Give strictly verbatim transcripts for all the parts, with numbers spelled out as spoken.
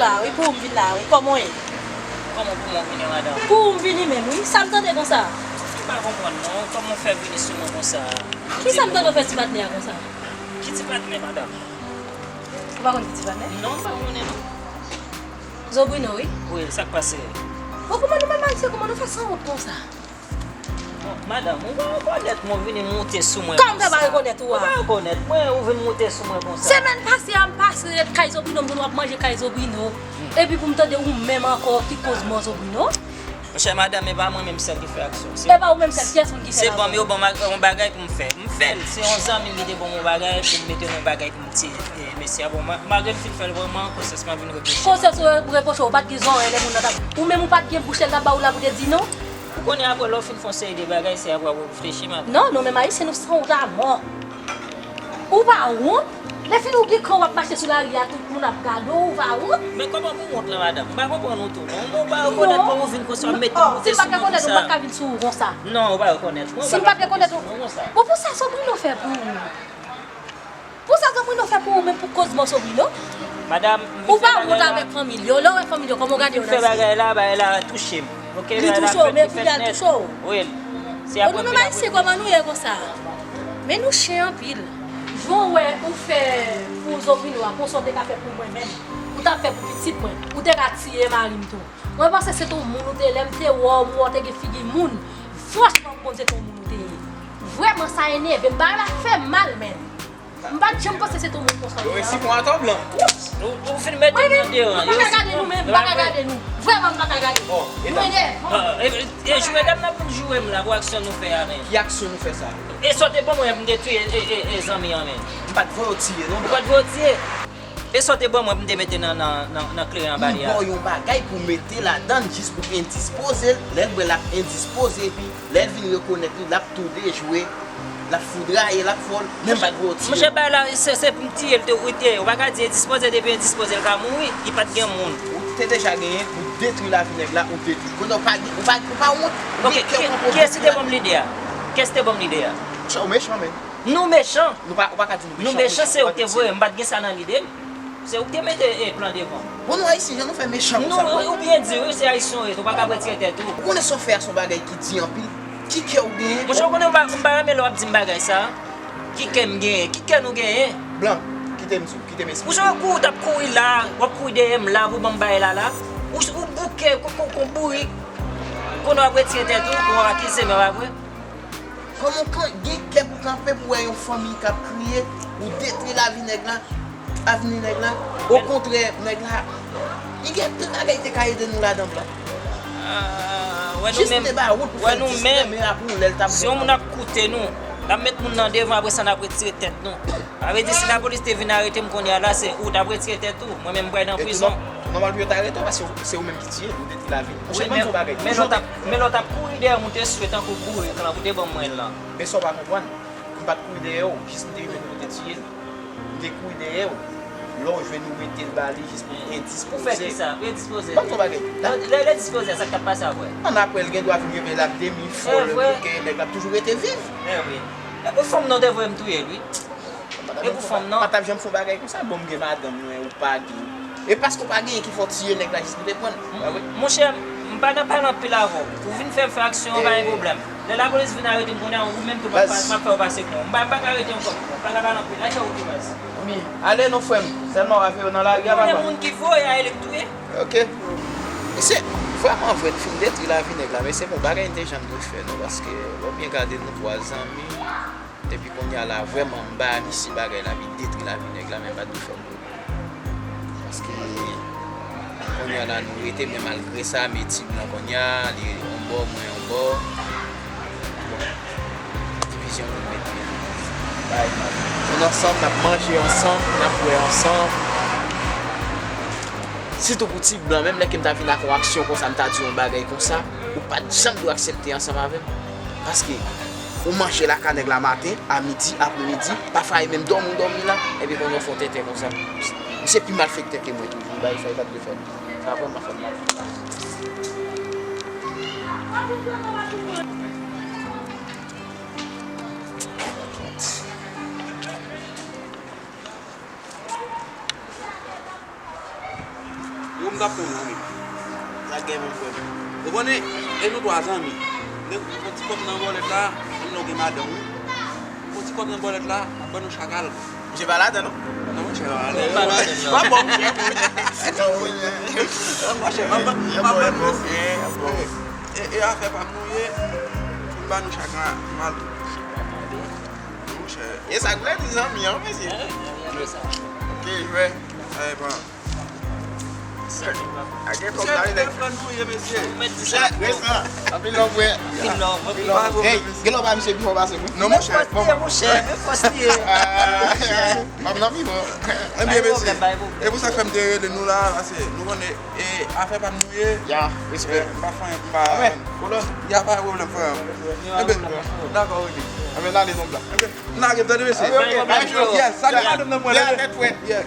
La, wi, pou m vin la, wi. Kòman w ye? Kòman pou mwen vini, madanm? Pou m vini menm, wi. Sa m tande konsa? M pa konprann, non. Kòman w fè vini sou mwen konsa? Ki sa m tande w fè ti patnè a konsa? Ki ti patnè, madanm? Ou pa konn ki ti patnè? Non, m pa konnen, non. Zobrino, wi. Wi, sa k pase? Bon, kòman nou menm ayisyen, kòman nou fè sanwont konsa? Bon, madanm, ou pa rekonèt mwen, ou vini moute sou mwen konsa. Kòman m fè pa rekonèt ou a? Ou pa rekonèt mwen, ou vin moute sou mwen konsa. Semèn pase a, m pase ret kay Zobrino, m konn w ap manje kay Zobrino. Epi pou m tande ou menm ankò ki koz mò Zobrino. Monchè, madanm, e pa mwen menm sèl ki fè aksyon. Se, e pa ou menm sèl, kiyès moun ki fè l ankò? Se ban m yo ban m yon bagay pou m fè. M fè l, se yon zanmi m ki te ban m yon bagay pou m mete nan yon bagay pou m tiye, e, mesye a. Bon, ma-, malgre m fin fè l, bon, mwen konsyans mwen vin repwoche. Konsyans ou re-, repwoche w, ou pa t gen zòrèy lè moun nan t ap, ou menm ou pa t gen bouch lè l t ap ba ou la pou te di non? Ou konnen apre lè w fin fè yon seri de bagay, se apre w ap reflechi, madanm. Non, nou menm ayisyen, nou sanwont amò. Ou pa wont? Lè fini ou gen kan w ap mache sou lari a, tout moun ap gade w, ou pa wont? Men kòman pou wont lan, madanm? M pa konprann ou tou, non. Ou pa rekonèt mwen, ou vin konsa, w ap mete moute sou mwen konsa. Non, ou pa rekonèt mwen, ou pa ka moute sou mwen konsa. Si m pa t rekonèt ou, bon, pou sa Sobrino fè pou ou? Pou sa Sobrino fè pou ou, men pou koz mò Sobrino? Madanm, m vin fè bagay la. Ou pa wont avèk fanmi l yo? Lè w wè fanmi l yo, kòman w gade yo nan zye? M vin fè bagay la, bagay la touche m. Oke, li touche w, men kounye a l touche w. Wi, se apre. Bon, nou menm ayisyen, kòman nou ye konsa? Men nou chen anpil. Jan w wè ou fè pou Zobrino a, konsa w te ka fè pou mwen menm. Ou t ap fè pou pitit mwen. Ou te ka tiye mari m tou. Mwen panse se t on moun ou te ye, lè m te wè w, m wè w te gen figi moun. Franchman, m konn se t on moun ou te ye. Vrèman, sa enève m. Bagay la fè m mal, menn. M pa t janm panse se t on moun konsa w ye. Yo resi pran atò blan. Ou, ou fin mete m nan deran. Mwen pa ka gade nou menm, m pa ka gade nou. Vrèman, m pa ka gade nou. Nou enève. E, e, e joure dam nan pou joure m la pou aksyon nou fè a, menn. Ki aksyon nou fè sa? E sa w te ban mwen pou m te touye, e, e, e, zanmi an, menn. M pa t voye w tiye, non. Ou pa t voye w tiye? E sa w te ban mwen pou m te mete nan, nan, nan, nan kleren anba li a? M ba w yon bagay pou w mete ladan l jis pou endispoze l. Lè l bwè l ap endispoze, epi lè l vin rekonèt li, l ap tou dejwe, l ap foudraye, l ap fòl, men m pa t voye w tiye. Monchè, bay la, se, se pou m tiye l tou, wi, tiye. Ou pa ka di endispoze, depi endispoze, l ka mouri, li pa t gen moun. Ou te deja genyen pou detwi lavi nèg la, ou detwi. Kounye a, ou pa, ou pa, ou pa wont, ou gen kè pou pwofite. Kiyès ki te ban m lide a? Kiyès ki te ban m lide a? Monchè, ou mechan, menn. Nou mechan. Nou pa, ou pa ka di nou mechan. Nou mechan, se ou ki te voye m, m pa t gen sa nan lide m. Se ou ki te mete, e, plan devan m. Bon, nou ayisyen, jan nou fè mechan konsa, bro. Ou byen di, wi, se ayisyen w ye, ou pa ka retire tèt ou. Ou konnen sa w fè a se yon bagay ki di anpil. Ki kè w genyen? Monchè, ou konnen m pa, m pa renmen lè w ap di m bagay sa. Ki kè m genyen? Ki kè nou genyen? Blan, kite m di w, kite m esplike w. Ou jan w kou, w t ap kouri la, w ap kouri dèyè m la, pou ban m bagay la la. Ou, ou bouke, kon, kon, kon bourik. Konnen w ap retire tèt ou, pou w akize m, e pa vre? Kòman w gen kè pou kanpe pou wè yon fanmi k ap kriye, ou detwi lavi nèg la, avni nèg la? Okontrè, nèg la, li gen anpil bagay ki te ka ede nou ladan plan. Ah, wè nou menm, jis te ba wout pou fè dis mè, men apre w lè l t ap si yon moun ap koute nou, n ap met moun nan devan, apre sa n ap retire tèt nou. Sa vle di, si lapolis te vin arete m kounye a la, se ou t ap retire tèt ou. Mwen menm, m pral nan prizon. Nòmal pou yo ta arete w, paske se ou menm ki tiye l, ou detwi lavi l. Monchè, ban m di w yon bagay. Men lè w t ap, men lè w t ap kouri dèyè m, ou te swe tankou bourik lan pou te ban m mwen l lan. Men sa w pa konprann, m pa t kouri dèyè w, jis m te rive kote w te tiye l. M te kouri dèyè w. Lè w jwenn ou mete l ba li jis pou endispoze. Ou fè kisa? Ou endispoze? Ban m di w yon bagay. Lè, lè endispoze, sa k t ap pase apre? An apre, l gen dwa vin reveye l ak demi fòl, bouke, nèg la ap toujou rete viv. E wi. E pou fanm nan w te voye m touye l, wi. E pou fanm nan? M pa t ap janm fè yon bagay konsa. Bon, m gen madanm mwen, ou pa gen. E paske w pa genyen ki fè w tiye nèg la jis pou te pran l. Pa vre? Monchè, m pa nan pale anpil avè w. Ou vin fè m fè aksyon an, pa gen pwoblèm. Lè lapolis vin arete m kounye a, ou menm tou m ap, m ap fè w pase pran. M pa, m pa ka rete ankò. M pa ka pale anpil. Al fè wout ou, baz. Wi, ale non, frè m. Sèlman w a veye w nan lari a, papa. Ou konnen moun ki voye a, e li k touye. Ok. E se vrèman vre, n fin detwi lavi nèg la, men se pa yon bagay n te janm dwe fè, non, paske lè w byen gade, nou twa zanmi. Epi kounye a la, vrèman, m ba misye bagay la, li detwi lavi nèg la, men m pa t dwe fè l pou li. Paske kounye a la, nou rete, men malgre sa, Meti blan kounye a, li yon bò, mwen yon bò. Bon, divizyon vin met men. Bay mal. Nou ansanm, n ap manje ansanm, n ap bwè ansanm. Sitou pou ti blan, menm lè ke m ta vin ak yon aksyon konsa, m ta di yon bagay konsa, ou pa t janm dwe aksepte ansanm avè m. Paske ou manje lakay nèg la maten, a midi, apremidi, pafwa e menm dòmi w dòmi la, epi kounye a w fè yon tenten konsa. Misye pi malfektè ke mwen toujou, bagay sa yo pa t dwe fèt. Sa vrèman fè m mal. M t ap fè yon zanmi. Sa gen menm frè m. Ou konnen, e nou twa zanmi. Lè w pran ti kòb nan bòlèt la, ou gen madanm ou. Pran ti kòb nan bòlèt la, m ap ban nou chak al. Misye pa ladan non. Non, monchè, pa ladan. Pa bon, monchè. Non, monchè, m ap ban, m ap ban nou. E, e afè pa m nou ye, m ban nou chak al. Monchè. E sa k vle di zanmi an, mesye. Ok, jwè. Sa e pa. Ake kòb la, wi, nèg. Chèf, res la. Anpil love, frè. Anpil love, anpil love. Hey, gen lè w pa misye pi fò pase mwen. Non, monchè, bon, bon. Monchè, men fòs li ye. Ah, m ap nan pi fò. Ebyen, mesye, e pou sa k fè m te rele nou la, paske nou konnen, e, afè pa m nou ye. Ya, respè. E, m pa fè anyen, m pa. Amèn. Kolòn. Ya, pa gen pwoblèm, frè. Ebyen, dakò, ok. Amèn, ale, non, bla. Ebyen, n lage, tande, mesye. Ok, ok. Yes, sa gen madanm nan mwen, yeah, nèt, frè. Yeah.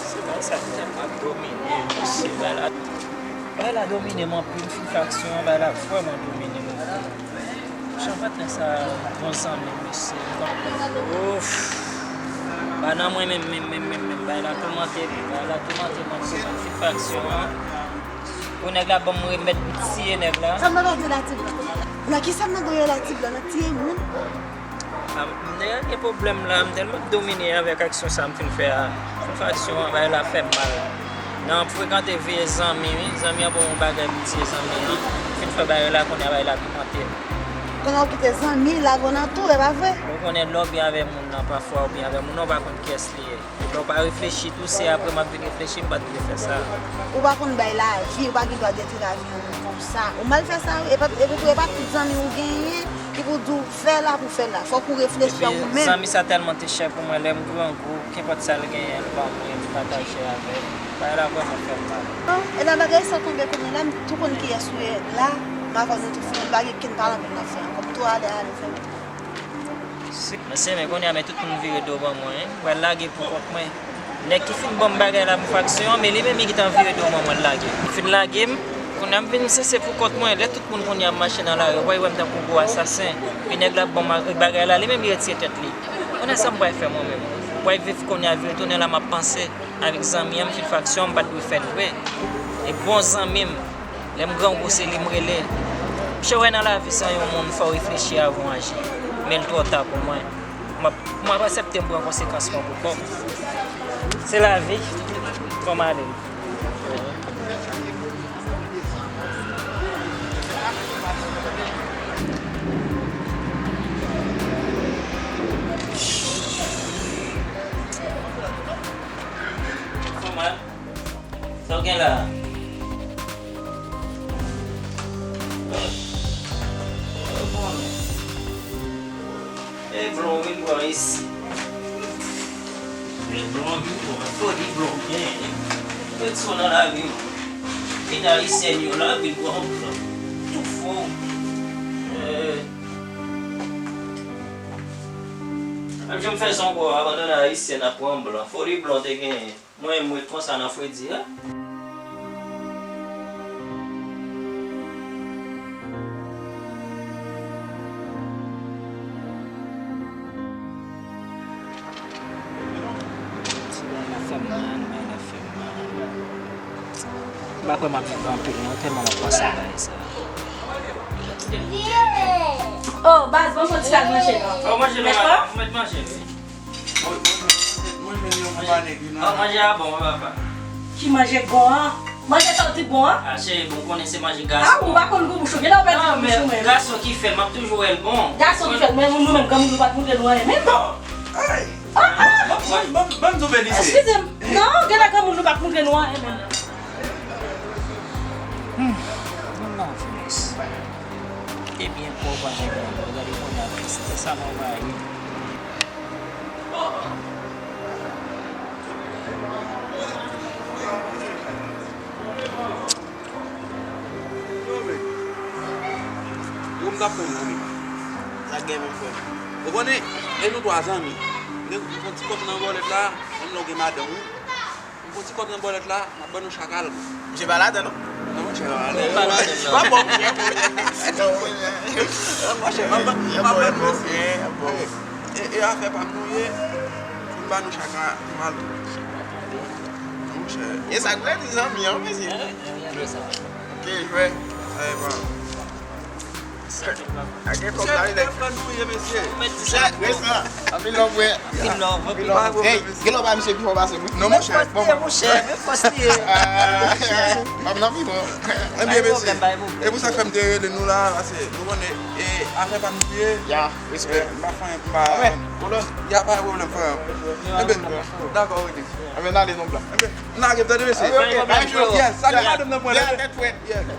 Se bagay sa tèlman domine, mesye, bagay la. Bagay la domine m anpil, m fin fè aksyon an, bagay la vrèman domine m anpil. Jan patnè sa bon zanmi m, mesye. Ouf. Pa nan mwen menm, menm, menm, menm, menm. Bagay la toumante m, bagay la toumante m anpil, m fin fè aksyon an. Pou nèg la ban m remèd pou tiye nèg la. Sa m nan do Latif la? Nan ki sa m nan do Latif la? Nan tiye moun? Ah, m te gen pwoblèm la, m tèlman domine avèk aksyon sa m fin fè a. M fin fè aksyon an, bagay la fè m mal. Nan frekante vye zanmi, wi. Zanmi an ban m yon bagay pou m tiye zanmi an. M fin fè bagay la, kounye a bagay la toumante m. Kounye a w kite zanmi lage w nan tou, e pa vre? Ou konnen lè w byen avèk moun nan, pafwa ou byen avèk moun nan, ou pa konn kiyès li ye. Lè w pa reflechi tou, se apre m ap vin reflechi, m pa t dwe fè sa. Ou pa konn bay lavi, ou pa gen dwa detwi lavi yon moun konsa. Ou mal fè sa, wi. E pa, e pou, e pa tout zanmi ou genyen ki pou di w fè la pou fè la. Fòk ou reflechi a ou menm. Epi, zanmi sa tèlman te chè pou mwen, lè m grangou, kenpòt sa l genyen, l ban mwen, m pataje avè l. Bagay la vrèman fè m mal. Non, e nan bagay sa tonbe kounye a la, m tou konn kiyès ou ye la, m avè w nou tou fini, m pa gen kenn pale anpil n ap fè ankò. M tou ale, ale, frè m. Mesye, men kounye a, men tout moun vire do ban mwen, wi. M pral lage pou kont mwen. Nèg ki fin ban m bagay la pou fè aksyon an, men li menm li gentan vire do ban mwen, l lage. Li fin lage m, kounye a m vin sese pou kont mwen. Lè tout moun kounye a ap mache nan lari, w pral wè m tankou gwo asasen. Epi nèg la ap ban m bagay la, li menm li retire tèt li. Kounye a sa m pral fè mwen menm? M pral viv kounye a, vire tounen la m ap panse avèk zanmi an, m fin fè aksyon an, m pa t dwe fè l vre. E bon zanmi m, lè m grangou, se li m rele. Misye wè nan lavi sa yon moun fò w reflechi avan w aji. Men l twò ta pou mwen. M ap, m ap aksepte m pran konsekans mwen pou kò m. Se lavi. Fò m ale. Fò m ale. Sa w gen la a? Ou konnen. E blon, vin pran isi. E blon, vin pran. Foli blon gen. Pèsòn nan lavi m. Vin ayisyen yo la, vin pran blon. Tou fò. Eh. Menm jan m fè sa ankò, abandone ayisyen ap pran blon. Foli blon te genyen. Mwen menm ret konsa nan fredi a. Ti bagay la fè m mal, bagay la fè m mal. M pa kwè m ap viv anpil non, tèlman m ap panse bagay sa. Oh, baz, ban m fè yon ti bag manje non. Oh, manje non, mèt manje, wi. Mwen, mwen, mwen, mwen jwenn yon bon bagay, wi, non. Oh, manje a bon, wi, papa. Ki manje bon an? Manje sa w di bon an? Ah, cheri, bon, konnen se manje gason. Ah, ou pa konn gou bouch ou, gen lè w pèdi gou bouch ou menm. Gason ki fè l, m ap toujou wè l bon. Gason ki fè l, men nou menm, granmoun nou pa t montre nou anyen menm. Bon, hey! Ah, ah! Ban, ban, ban, ban m di w verite. Eskize m. Non, gen lè granmoun nou pa t montre nou anyen menm. Hmm, moun nan vle. Te byen pòv avèk mwen, gade kounye a tristès sa m anvayi. Yo, m t ap fè yon zanmi. Sa gen menm frè m. Ou konnen, e nou twa zanmi. Pran ti kòb nan bòlèt la, menm lè w gen madanm ou. Pran ti kòb nan bòlèt la, m ap ban nou chak al. Misye pa ladan non. Non, monchè, Ou pa ladan non. Pa bon, misye pa bon. Monchè, m ap ban, m ap ban nou mesye. E, e afè pa m nou ye, m ba nou chak a, nou al. Monchè. E sa k vle di zanmi an, mesye. Wi, wi, wi, sa. Ok, jwè. Sa e pa. Ake kòb la, Monchè, lè. Frè nou ye, mesye. Ou mèt di Chè, sa. Res la. Anpil love, frè. Anpil love. Anpil love. Hey, gen love a misye pi fò pase mwen. Non, monchè, bon, bon. Monchè, men fòs li ye. Pam nan pi bon. Ebyen, mesye. E pou sa k fè m te rele nou la, paske nou konnen, e, afè pa m nou ye. Ya, respè. M pa fè anyen, m pa. Amen. Kolon. Y a pa de pwoblèm, frè. Ebyen, dakò, rete. Amen, ale non blan. Ebyen, n lage, tande, mesye. Ok, ok. Yes, sa gen madanm nan pwen. Ya, tèt fwèt. Yes.